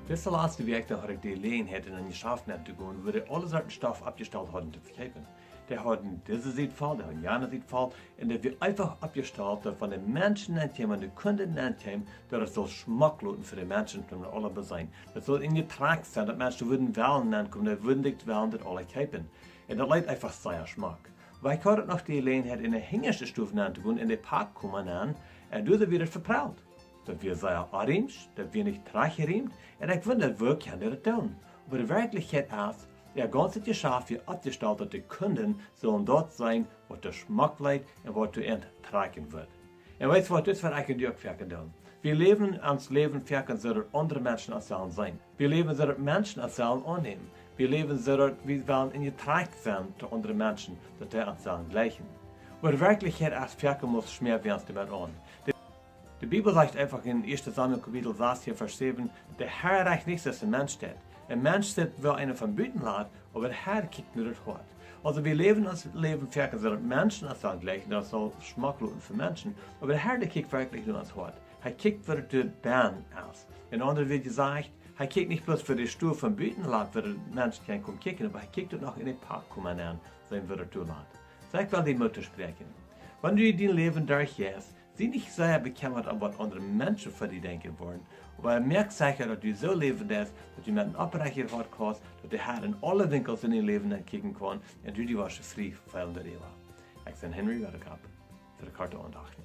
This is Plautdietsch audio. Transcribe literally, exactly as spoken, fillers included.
Dise latste Wäakj, doa haud ekj de Jeläajenheit en een Jeschaft nenn to gonen, wua dee aule Sorten Stoff oppjestalt hauden to vekjeepen. Dee hauden dise Sied voll, dee hauden jane Sied voll, un daut wia eefach oppjestalt, daut wan de Menschen nenkjeemen, de Kunden nenkjeemen, daut et sull schmock loten fa de Menschen toom aules beseenen. Daut sull een Jetrakj sennen, daut Menschen wudden wellen nenkomen, dee wudden sikj wellen daut aules kjeepen. Un daut leet eefach sea schmock. Oba ekj haud uk noch de Jeläajenheit en de hinjaschte Stow nenn to gonen, en de Packkauma nenn, un doa wia daut veprellt. Daut wia sea onriemt, daut wia nich trajchtjeriemt, un ekj wunda, woo kunn daut doonen? Oba de Werkjlichkjeit es, daut gaunze Jeschaft wia oppjestalt, daut de Kunden sullen daut seenen, waut doa schmock leet un waut doa auntrakjen wudd. Un weetst waut, dit es waut ekj un du uk foaken doonen. Wie läwen ons Läwen foaken soo, daut aundre Menschen ons sellen seenen. Wie läwen soo, daut Menschen ons sellen aunnämen. Wie läwen soo, daut wie wellen een Jetrakj sennen to aundre Menschen, daut dee ons sellen jlikjen. Oba de Werkjlichkjeit es, foaken mott wie mea wäajen doamet aun. De, de Bibel sajcht eefach en ieeschte Samuel Kapitel sastieen, Varsch säwen: De Herr recht nich soo aus de Mensch deit. Een Mensch sitt, woo eena von buten lat, oba de Herr kjikjt no daut Hoat. Aulsoo, wie läwen ons Läwen foaken soo, daut Menschen ons sellen jlikjen, daut sull schmock loten fa Menschen. Oba de Herr, dee kjikjt werkjlich no ons Hoat. Hee kjikjt, waut doa bennen es. En aundre Wieed jesajcht, hee kjikjt nich bloos fa de Stow von buten, lat, wua de Menschen kjennen komen kjikjen, oba hee kjikjt uk noch en de Packkauma nenn, seenen, waut doa lat. Saj, ekj well die Moot toospräakjen. Wan du dien Läwen derchjeist, sie nich sea bekjemmat om, waut aundre Menschen von die denkjen woaren. Oba moak secha, daut du soo läwen deist, daut du met een opprechtet Hoat kaust, daut de Herr en aule Winkels en dien Läwen nenkjikjen kaun un du die woascht frie feelen doaräwa. Ekj sie Henry Redekop fa de Korte Aundachten.